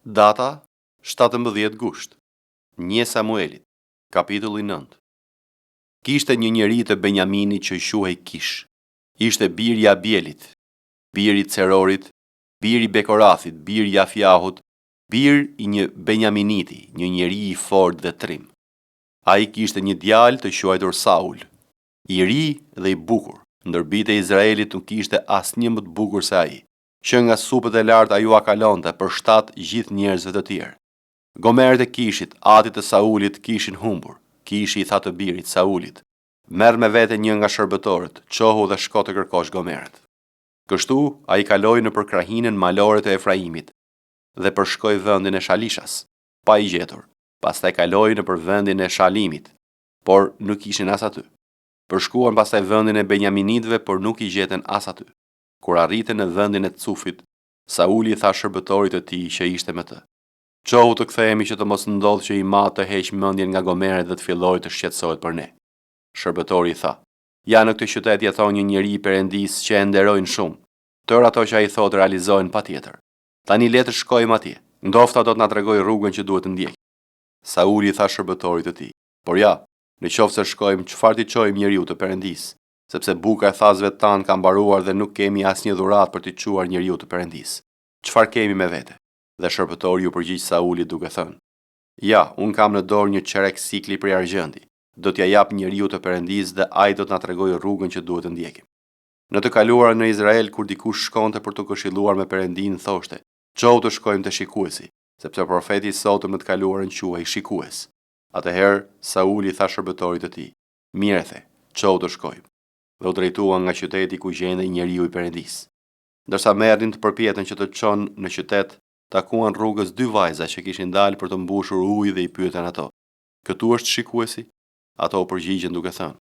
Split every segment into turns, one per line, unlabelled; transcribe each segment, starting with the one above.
Data 17 gusht. 1 Samuelit, kapitulli 9. Kishte një njeri të Benjaminit që quhej Kish. Ishte bir i Abielit, bir i Cerorit, bir i Bekorathit, bir i Afiahut, bir i një Benjaminiti, një njeri i fortë dhe trim. Ai kishte një djalë të quajtur Saul, i ri dhe i bukur. Ndër bijtë e Izraelit nuk kishte asnjë më të bukur se ai. Që nga supet e lart ai ua kalonte për shtat gjithë njerëzve të tjerë. Gomerët e Kishit, atit të Saulit, kishin humbur. Kishi i tha të birit, Saulit, Merr me vete një nga shërbëtorët, çohu dhe shko të kërkosh gomerët. Kështu, ai kaloi nëpër krahinën malore të Efraimit dhe përshkoi vendin e Shalishas, pa i gjetur. Pastaj kaloi nëpër vendin e Shalimit, por nuk ishin as aty. Përshkuan pastaj vendin e Benjaminitëve, por nuk i gjetën as aty. Kur arritën në vendin e Cufit, Sauli i tha shërbëtorit të tij që ishte me të, Çohu të kthehemi që të mos ndodhë që im atë të heqë mendjen nga gomerët dhe të fillojë të shqetësohet për ne. Shërbëtori i tha, Ja në këtë qytet jeton një njeri i Perëndisë që e nderojnë shumë. Tërë ato që ai thotë realizohen patjetër. Tani le të shkojmë atje. Ndofta do të na tregojë rrugën që duhet të ndjekim. Sauli i tha shërbëtorit të tij, Por ja, në qoftë se shkojmë, çfarë t'i çojmë njeriut të Perëndisë? Sepse buka e thasëve tanë ka mbaruar dhe nuk kemi asnjë dhuratë për t'i çuar njeriut të Perëndisë. Çfarë kemi me vete? Dhe shërbëtori iu përgjigj Saulit duke thënë, Ja, unë kam në dorë një çerek sikli prej argjendi, do t'ia jap njeriut të Perëndisë dhe ai do të na tregojë rrugën që duhet të ndjekim. Në të kaluarën në Izrael, kur dikush shkonte për t'u këshilluar me Perëndinë, thoshte, Çohu të shkojmë te shikuesi, sepse profeti i sotëm në të kaluarën quhej shikues. Atëherë, Sauli i tha shërbëtorit të tij, Mirë e the, çohu të shkojmë. Dhe u drejtuan nga qyteti ku gjendej njeriu i Perëndisë. Ndërsa merrnin të përpjetën që të çon në qytet, takuan rrugës dy vajza që kishin dalë për të mbushur ujë dhe i pyetën ato, Këtu është shikuesi? Ato u përgjigjën duke thënë,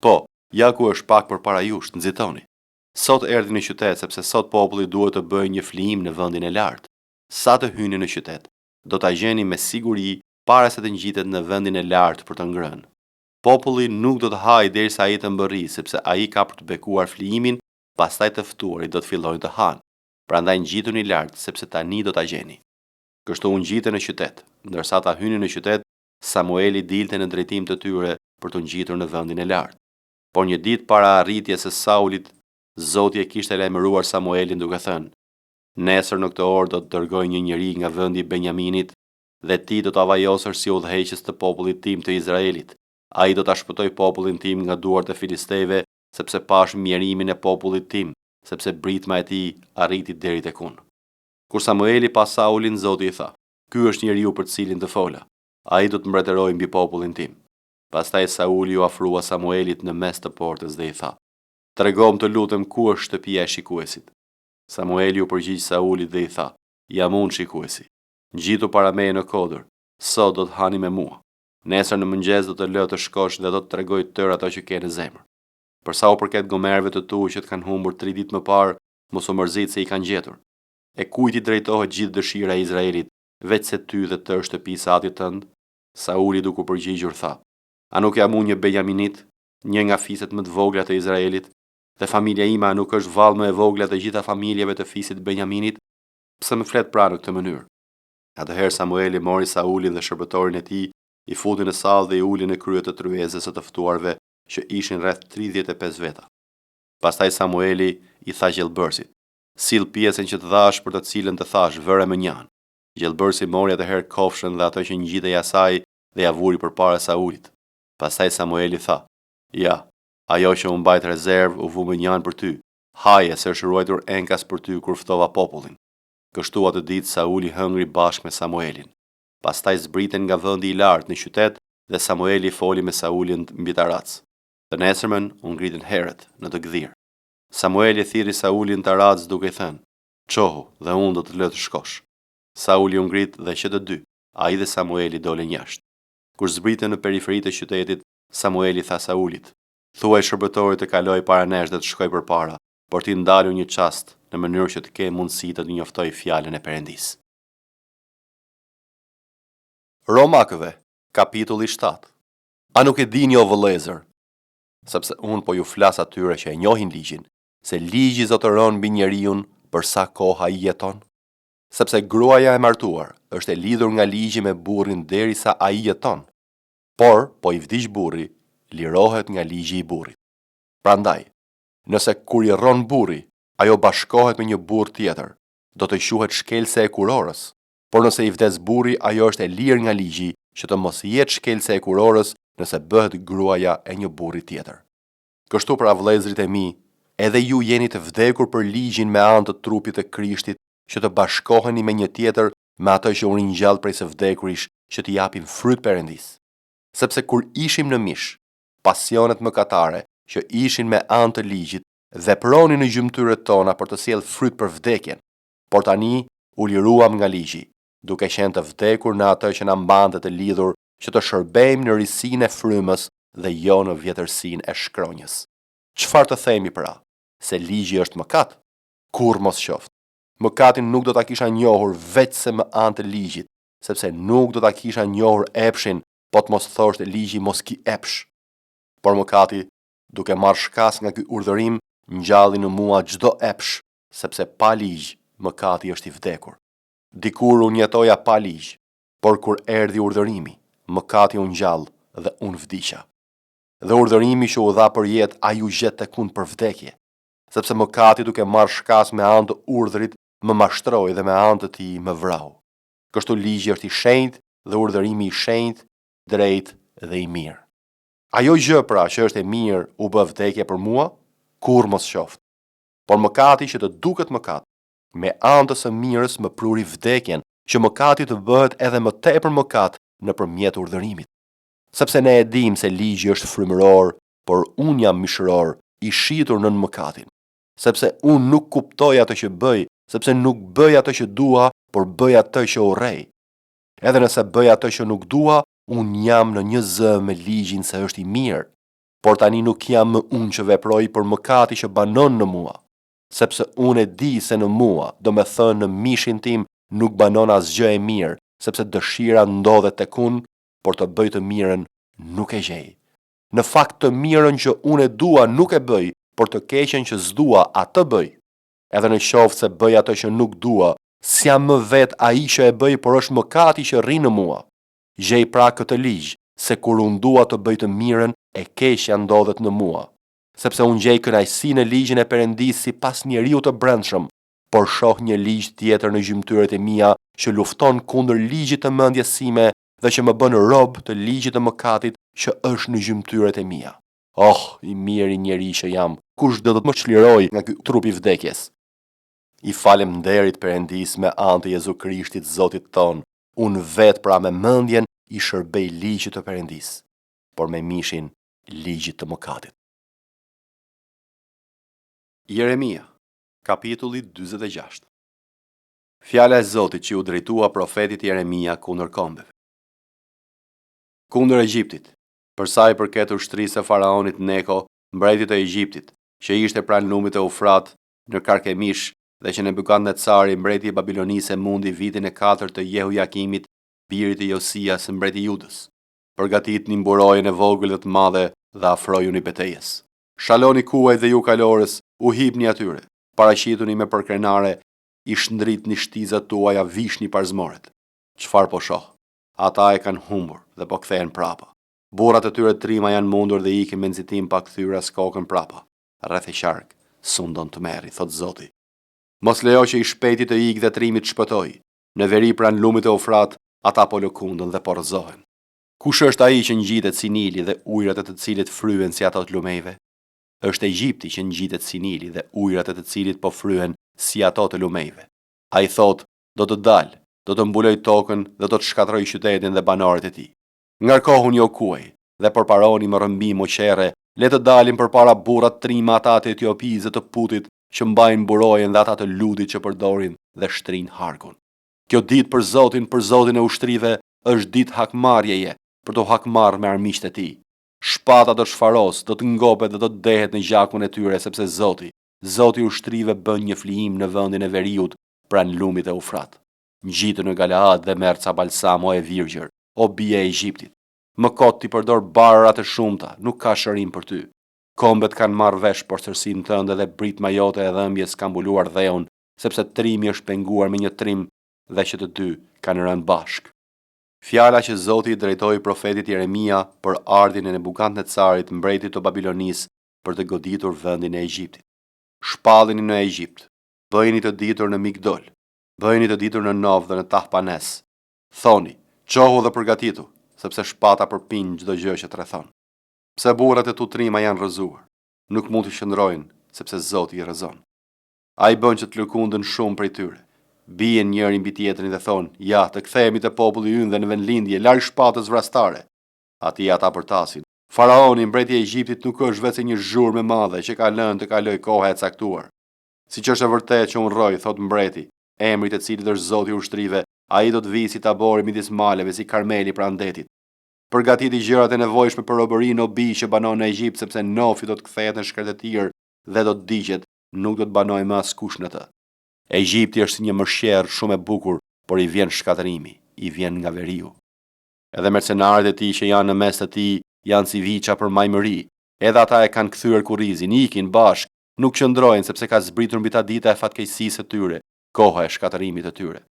Po, ja ku është pak përpara jush, nxitoni. Sot erdhi në qytet, sepse sot populli duhet të bëjë një flijim në vendin e lartë. Sa të hyni në qytet, do ta gjeni me siguri para se të ngjitet në vendin e lartë për të ngrënë. Populli nuk do të hajë derisa ai të mbërrijë, sepse ai ka për të bekuar flijimin, pastaj të ftuarit do të fillojnë të hanë. Prandaj ngjituni lart, sepse tani do ta gjeni. Kështu u ngjitën në qytet. Ndërsa ata hynin në qytet, Samueli dilte në drejtim të tyre për t'u ngjitur në vendin e lartë. Por një ditë para arritjes së Saulit, Zoti e kishte lajmëruar Samuelin duke thënë, Nesër në këtë orë do të dërgoj një njeri nga vendi i Benjaminit dhe ti do ta vajosësh si udhëheqës të popullit tim të Izraelit. Ai do ta shpëtojë popullin tim nga duart e filistejve, sepse pashë mjerimin e popullit tim, sepse britma e tij arriti deri tek unë. Kur Samueli pa Saulin, Zoti i tha, Ky është njeriu për të cilin të fola. Ai do të mbretërojë mbi popullin tim. Pastaj Sauli iu afrua Samuelit në mes të portës dhe i tha, Tregomë të lutem ku është shtëpia e shikuesit. Samueli iu përgjigj Saulit dhe i tha, Jam unë shikuesi. Ngjitu para meje në kodër, sot do të hani me mua. Nesër në mëngjes do të lë të shkosh dhe do të tregoj tërë ato që ke në zemër. Për sa u përket gomerëve të tu që të kanë humbur tri ditë më parë, mos u mërzit se i kanë gjetur. E kujt i drejtohet gjithë dëshira e Izraelit, veçse ty dhe tërë shtëpisë së atit tënd? Sauli duke u përgjigjur tha, A nuk jam unë një benjaminit, një nga fiset më të vogla të Izraelit? Dhe familja ime a nuk është vallë më e vogla e të gjitha familjeve të fisit të Benjaminit? Pse më flet pra në këtë mënyrë? Atëherë Samueli mori Saulin dhe shërbëtorin e tij, i futi në sallë dhe i uli në krye të tryezës së të ftuarve, që ishin rreth 35 veta. Pastaj Samueli i tha gjellëbërësit, Sill pjesën që të dhashë për të cilën të thashë, vëre mënjanë. Gjellëbërësi mori atëherë kofshën dhe atë që ngjitej asaj dhe ia vuri përpara Saulit. Pastaj Samueli tha, Ja, ajo që u mbajt rezervë u vu mënjanë për ty, haje se është ruajtur enkas për ty kur ftova popullin. Kështu atë ditë Sauli hëngri bashkë me Samuelin. Pastaj zbritën nga vendi i lartë në qytet dhe Samueli foli me Saulin mbi tarracë. Të nesërmen u ngritën herët, në të gdhirë. Samueli e thirri Saulin në tarracë duke i thënë, Çohu dhe unë do të lë të shkosh. Sauli u ngrit dhe që të dy, ai dhe Samueli dolën jashtë. Kur zbritën në periferi të qytetit, Samueli i tha Saulit, Thuaj shërbëtorit të kalojë para nesh dhe të shkojë përpara, por ti ndalu një çast, në mënyrë që të kem mundësi të të njoftoj fjalën e Perëndisë. Romakëve, kapitulli 7. A nuk e dini o vëllezër, sepse unë po ju flas atyre që e njohin ligjin, se ligji zotëron mbi njeriun për sa kohë ai jeton? Sepse gruaja e martuar, është e lidhur nga ligji me burrin derisa ai jeton. Por, po i vdiq burri, lirohet nga ligji i burrit. Prandaj, nëse kur i rron burri, ajo bashkohet me një burrë tjetër, do të quhet shkelëse e kurorës, por nëse i vdes burri, ajo është e lirë nga ligji që të mos jetë shkelëse e kurorës nëse bëhet gruaja e një burri tjetër. Kështu pra vëllezërit e mi, edhe ju jeni të vdekur për ligjin me anë të trupit të Krishtit që të bashkoheni me një tjetër me atë që u ringjall prej së vdekurish që t'i japim fryt Perëndisë. Sepse kur ishim në mish, pasionet mëkatare që ishin me anë të ligjit vepronin në gjymtyrët tona për të sjellë fryt për vdekjen, por tani u liruam nga ligji, duke qenë të vdekur në atë që na mbante të lidhur që të shërbejmë në risinë e frymës dhe jo në vjetërsinë e shkronjës. Çfarë të themi pra? Se ligji është mëkat? Kurrë mos qoftë! Mëkatin nuk do ta kisha njohur veçse me anë të ligjit, sepse nuk do ta kisha njohur epshin po të mos thoshte ligji mos ki epsh. Por mëkati, duke marrë shkas nga ky urdhërim, ngjalli në mua çdo epsh, sepse pa ligj mëkati është i vdekur. Dikur unë jetoja pa ligj, por kur erdhi urdhërimi, mëkati u ngjall dhe unë vdiqa. Dhe urdhërimi që u dha për jetë ai u gjet tek unë për vdekje, sepse mëkati duke marrë shkas me anë të urdhrit më mashtroi dhe me anë të tij më vrau. Kështu ligji është i shenjtë dhe urdhërimi i shenjtë, drejtë dhe i mirë. Ajo gjë pra që është e mirë u bë vdekje për mua? Kurrë mos qoftë. Por mëkati që të duket mëkat, me anë të së mirës më pruri vdekjen, që mëkati të bëhet edhe më tepër mëkat nëpërmjet urdhërimit. Sepse ne e dimë se ligji është frymëror, por unë jam mishëror, i shitur nën mëkatin. Sepse unë nuk kuptoj atë që bëj, sepse nuk bëj atë që dua, por bëj atë që urrej. Edhe nëse bëj atë që nuk dua, unë jam në një zë me ligjin se është i mirë. Por tani nuk jam më unë që veproj, por mëkati që banon në mua. Sepse unë e di se në mua, domethënë në mishin tim, nuk banon asgjë e mirë, sepse dëshira ndodhet tek unë, por të bëj të mirën nuk e gjej. Në fakt të mirën që unë e dua nuk e bëj, por të keqen që s'dua atë bëj. Edhe në qoftë se bëj atë që nuk dua, s'jam më vetë ai që e bëj, por është mëkati që rri në mua. Gjej pra këtë ligj, se kur unë dua të bëj të mirën, e keqja ndodhet në mua. Sepse unë gjej kënaqësi në ligjin e Perëndisë sipas njeriut të brendshëm, por shoh një ligj tjetër në gjymtyrët e mia që lufton kundër ligjit të mendjes sime dhe që më bën rob të ligjit të mëkatit që është në gjymtyrët e mia. Oh, i mjeri njeri që jam, kush do të më çlirojë nga ky trup i vdekjes? I faleminderit Perëndisë me anë të Jezu Krishtit Zotit tonë, unë vetë pra me mendjen i shërbej ligjit të Perëndisë, por me mishin ligjit të mëkatit. Jeremia, kapitulli 46. Fjala e Zotit që iu drejtua profetit Jeremia kundër kombeve. Kundër Egjiptit, për sa i përket ushtrisë së faraonit Neko, mbretit të Egjiptit, që ishte pranë lumit Eufrat, në Karkemish, dhe që Nebukadnetsari, mbreti i Babilonisë e mundi vitin e katërt të Jehojakimit, birit të Josias, mbretit të Judës. Përgatitni mburojën e vogël dhe të madhe dhe afrojuni betejës. Shaloni kuajt dhe ju kalorës, u hipni atyre. Paraqituni me përkrenare i shndritni shtizat tuaja, vishni parzmoret. Çfarë po shoh? Ata e kanë humbur dhe po kthehen prapa. Burrat e tyre trima janë mundur dhe ikin me nxitim pa kthyer as kokën prapa. Rreth e qark sundon tmerri, thotë Zoti. Mos lejo që i shpejti të ikë dhe trimi të shpëtojë. Në veri pranë lumit Eufrat, ata po lëkunden dhe po rrëzohen. Kush është ai që ngjitet si Nili dhe ujërat e të cilit fryhen si ato të lumejve? Është Egjipti që ngjitet si Nili dhe ujërat e të cilit po fryhen si ato të lumejve. Ai thotë, do të dal, do të mbuloj tokën dhe do të shkatërroj qytetin dhe banorët e tij. Ngarkohuni o kuaj, dhe përparoni me rrëmbim o qerre, le të dalin përpara burrat trima ata të Etiopisë dhe të Putit që mbajnë mburojën dhe ata të Ludit që përdorin dhe shtrijnë harkun. Kjo ditë për Zotin, për Zotin e ushtrive, është ditë hakmarrjeje, për t'u hakmarrë me armiqtë e tij. Shpata do të shfarosë, do të ngopet dhe do të dehet në gjakun e tyre, sepse Zoti, Zoti i ushtrive bën një flijim në vendin e veriut, pranë lumit Eufrat. Ngjitu në Galaad dhe merr ca balsam, o e virgjër, o bija e Egjiptit. Më kot ti përdor barëra të shumta, nuk ka shërim për ty. Kombet kanë marrë vesh poshtërsinë tënde dhe britma jote e dhembjes ka mbuluar dheun, sepse trimi është penguar me një trim. dhe që të dy kanë rënë bashkë. Fjala që Zoti i drejtoi profetit Jeremia për ardhjen e Nebukadnecarit, mbretit të Babilonisë, për të goditur vendin e Egjiptit. Shpallini në Egjipt, bëjini të ditur në Migdol, bëjini të ditur në Nof dhe në Tahpanes. Thoni, çohu dhe përgatitu, sepse shpata përpin çdo gjë që të rrethon. Pse burrat e tu trima janë rrëzuar? Nuk mund të qëndrojnë, sepse Zoti i rrëzon. Ai bën që të lëkunden shumë prej tyre. Bien njëri mbi tjetrin dhe thonë, Ja, të kthehemi te populli ynë dhe në vendlindje, larg shpatës vrastare. Atje ata bërtasin, Faraoni, mbreti i Egjiptit nuk është veçse një zhurmë e madhe që ka lënë të kalojë koha e caktuar. Siç është e vërtetë që unë rroj, thotë mbreti, emri i të cilit është Zoti i ushtrive, ai do të vijë si Tabori midis maleve, si Karmeli pranë detit. Përgatiti gjërat e nevojshme për robërinë, o bijë që banon në Egjipt, sepse Nofi do të kthehet në shkretëtirë dhe do të digjet, nuk do të banojë më askush në të. Egjipti është si një mëshqerrë shumë e bukur, por i vjen shkatërrimi, i vjen nga veriu. Edhe mercenarët e tij që janë në mes të tij janë si viça për majmëri, edhe ata e kanë kthyer kurrizin, ikin bashkë, nuk qëndrojnë sepse ka zbritur mbi ta dita e fatkeqësisë së tyre, koha e shkatërrimit të tyre.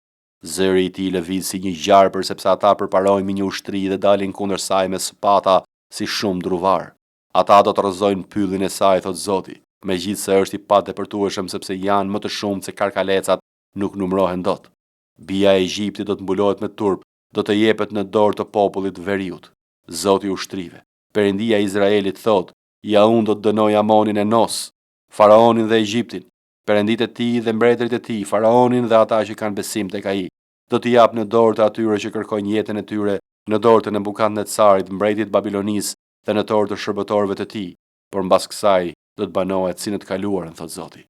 Zëri i tij lëviz si një gjarpër sepse ata përparojnë me një ushtri dhe dalin kundër saj me sëpata si shumë druvarë. Ata do të rrëzojnë pyllin e saj, thotë Zoti, megjithëse është i padepërtueshëm sepse janë më të shumtë se karkalecat, nuk numërohen dot. Bija e Egjiptit do të mbulohet me turp, do të jepet në dorë të popullit të veriut. Zoti i ushtrive, Perëndia e Izraelit, thotë, Ja unë do të dënoj Amonin e Nos, Faraonin dhe Egjiptin, perënditë e tij dhe mbretërit e tij, Faraonin dhe ata që kanë besim tek ai. Do t'i jap në dorë të atyre që kërkojnë jetën e tyre, në dorë të Nebukadnecarit, mbretit të Babilonisë, dhe në dorë të shërbëtorëve të tij, por mbas kësaj do të banohet si në të kaluarën, thotë Zoti.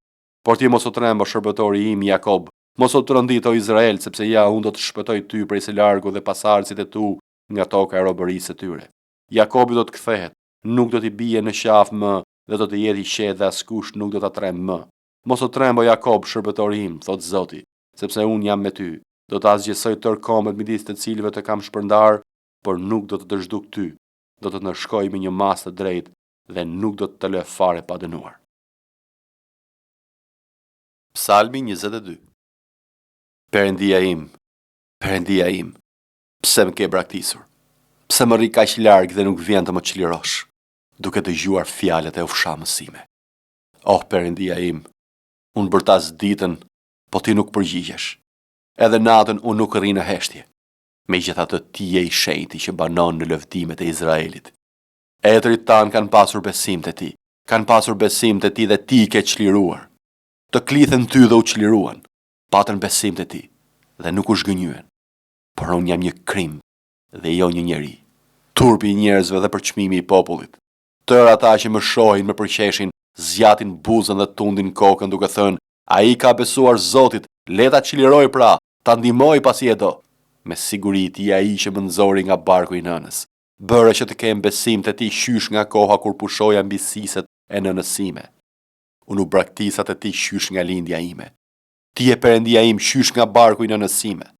Por ti mos u tremb, o shërbëtori im, Jakob, mos u trondit, o Izrael, sepse ja, unë do të shpëtoj ty prej së largu dhe pasardhësit e tu nga toka e robërisë së tyre. Jakobi do të kthehet, nuk do t'i bie në qafë më dhe do të jetë i qetë dhe askush nuk do ta trembë më. Mos u tremb, o Jakob, shërbëtori im, thotë Zoti, sepse unë jam me ty. Do të asgjësoj tërë kombet midis të cilëve të kam shpërndarë, por nuk do të të zhduk ty, do të të ndëshkoj me një masë të drejtë dhe nuk do të të lë fare pa dënuar. Psalmi 22 Perëndia im, Perëndia im, pse më ke braktisur? Pse më rri kaq larg dhe nuk vjen të më çlirosh, duke dëgjuar fjalët e ofshamës sime? Oh, Perëndia im, unë bërtas ditën, po ti nuk përgjigjesh. Edhe natën unë nuk rri në heshtje. Megjithatë ti je i shenjti që banon në lëvdimet e Izraelit. Etërit tanë kanë pasur besim te ti, kanë pasur besim te ti dhe ti i ke çliruar. Të klithën ty dhe u çliruan, patën besim te ti dhe nuk u zhgënjyen. Por unë jam një krimb dhe jo një njeri, turpi i njerëzve dhe përçmimi i popullit. Tërë ata që më shohin më përqeshin, zgjatin buzën dhe tundin kokën duke thënë, Ai i ka besuar Zotit, le ta çlirojë pra, ta ndihmojë pasi e do. Me siguri ti je ai që më nxori nga barku i nënës. Bëre që të kem besim te ti qysh nga koha kur pushoja mbi sisët e nënës sime. Unë u braktisa te ti qysh nga lindja ime. Ti je Perëndia im qysh nga barku i nënës sime.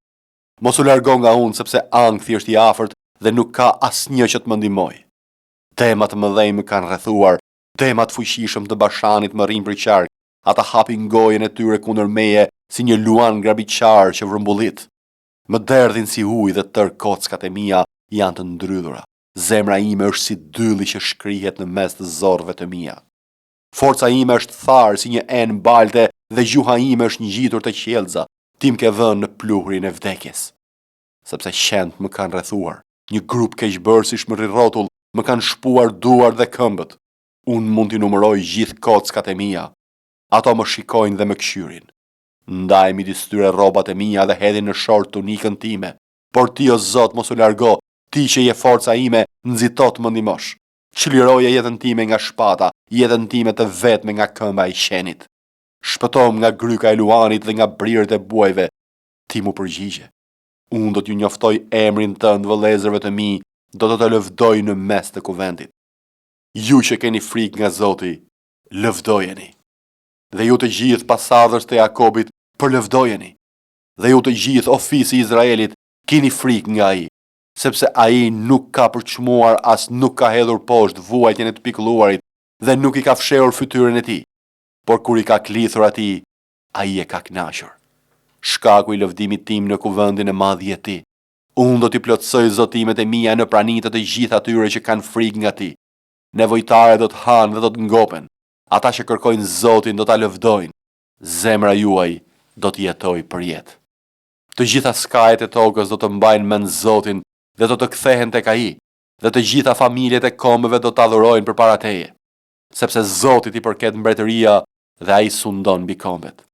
Mos u largo nga unë sepse ankthi është i afërt dhe nuk ka asnjë që të më ndihmojë. Dema të mëdhenj më kanë rrethuar, dema të fuqishëm të Bashanit më rrinë përqark, Ata hapin gojën e tyre kundër meje si një luan grabitqar që vrumbullit. Më derdhin si ujë dhe tërë kockat e mia janë të ndrydhura. Zemra ime është si dylli që shkrihet në mes të zorrëve të mia. Forca ime është tharë si një enë balte dhe gjuha ime është ngjitur te qiellza, ti më ke vënë në pluhurin e vdekjes. Sepse qentë më kanë rrethuar, një grup keqbërësish më rri rrotull, më kanë shpuar duart dhe këmbët. Unë mund t'i numëroj gjithë kockat e mia. Ato më shikojnë dhe më këqyrin. Ndajnë midis tyre rrobat e mia dhe hedhin në short tunikën time. Por ti, o Zot, mos u largo, ti që je forca ime, nxito të më ndihmosh. Çliroje jetën time nga shpata, jetën time të vetme nga këmba e qenit. Shpëtomë nga gryka e luanit dhe nga brirët e buajve. Ti m'u përgjigje. Unë do t'ju njoftoj emrin tënd vëllezërve të mi, do të të lëvdoj në mes të kuvendit. Ju që keni frikë nga Zoti, lëvdojeni. Dhe ju të gjithë pasardhës të Jakobit, përlëvdojeni. Dhe ju të gjithë, o fisi i Izraelit, kini frikë nga ai, sepse ai nuk ka përçmuar as nuk ka hedhur poshtë vuajtjen e të pikëlluarit dhe nuk i ka fshehur fytyrën e tij. Por kur i ka klithur atij, ai e ka kënaqur. Shkaku i lëvdimit tim në kuvendin e madh je ti. Unë do t'i plotësoj zotimet e mia në prani të të gjithë atyre që kanë frikë nga ti. Nevojtarët do të hanë dhe do të ngopen. Ata që kërkojnë Zotin do ta lëvdojnë. Zemra juaj do të jetojë përjetë. Të gjitha skajet e tokës do të mbajnë mend Zotin dhe do të kthehen tek Ai, dhe të gjitha familjet e kombeve do të adhurojnë përpara teje. Sepse Zotit i përket mbretëria dhe Ai sundon mbi kombet.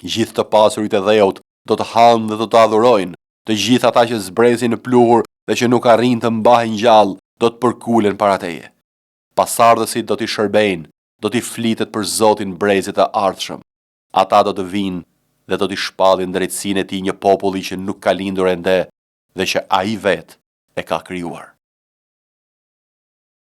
Gjithë të pasurit e dheut do të hanë dhe do të adhurojnë, të gjithë ata që zbresin në pluhur dhe që nuk arrijnë të mbahen gjallë, do të përkulen para teje. Pasardhësit do t'i shërbejnë, do t'i flitet për Zotin brezit të ardhshëm. Ata do të vijnë dhe do t'i shpallin drejtësinë e tij një populli që nuk ka lindur ende dhe që ai vetë e ka krijuar.